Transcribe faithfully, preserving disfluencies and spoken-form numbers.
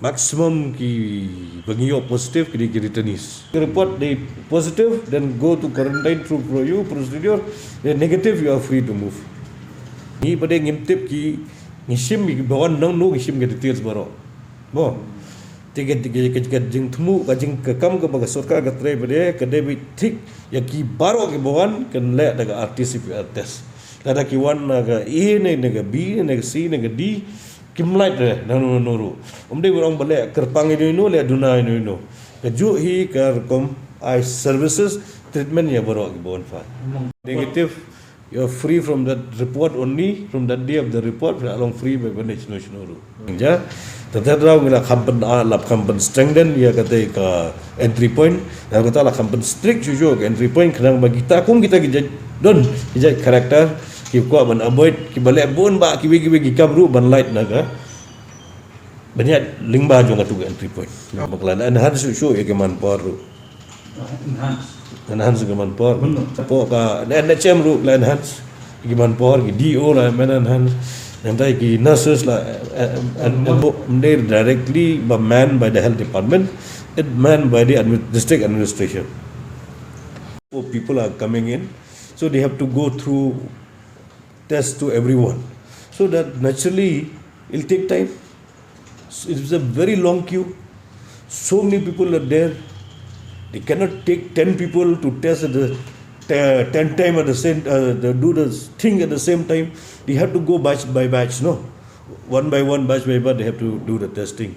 Maximum ki ba ngi ïoh positive ki dei ki returnees. Ki report dei positive, then go to quarantine through pro-, you procedure, then negative, you are free to move. Ngi pat de ngim tip ki, ngi shim ki ba wan nangno, ngi shim ki details baroh. Mo. Te ka, ka, ka, ka jingthmu, ka jing, ka kam kaba ka sorkar ka trei pat de, ka dei ba thik ïa ki baroh kiba wan, kan leh da ka R T P C R test. Lada ki wan na ka A ne, na ka B ne, na ka C ne, na ka D, kim lait re nangno nangno ruh. Ym dei ba ong ba leh kyrpang ïano ïano, leh duna ïano ïano. Kajuh hi ka rukom ai services, treatment ïa baroh kiba wan pat. Negative, you are free from that report only, from that day of the report, phi lah long free bad ban leit shano shano ruh. Te te daw ngi la kham pyn, ah, la kham pyn strengthen ïa kata ka entry point. Ïa kata la kham pyn strict shuh shuh ka entry point, khnang ba kita kum kita ki jait don ki jait character ki kwah ban avoid, kiba leh bun bah kiwei kiwei ki kam ruh ban lait na ka, ban ïaid lyngba jong katu ka entry point. Ba ka la enhance shuh shuh ïa ki manpower ruh. Enhance. Enhance ki manpower. Hapoh ka N H M ruh la enhance ki manpower, ki D O la enhance. Nangta ki nurses la, eh, eh, eh, eh, directly ba manned by the health department, it manned by the admi-, district administration. Oh, people are coming in, so they have to go through test to everyone. So that naturally, it'll take time. It's a very long queue. So many people are there. They cannot take ten people to test at the te-, ten time at the same, uh, the, do the thing at the same time. They have to go batch by batch, no? One by one, batch by batch, they have to do the testing.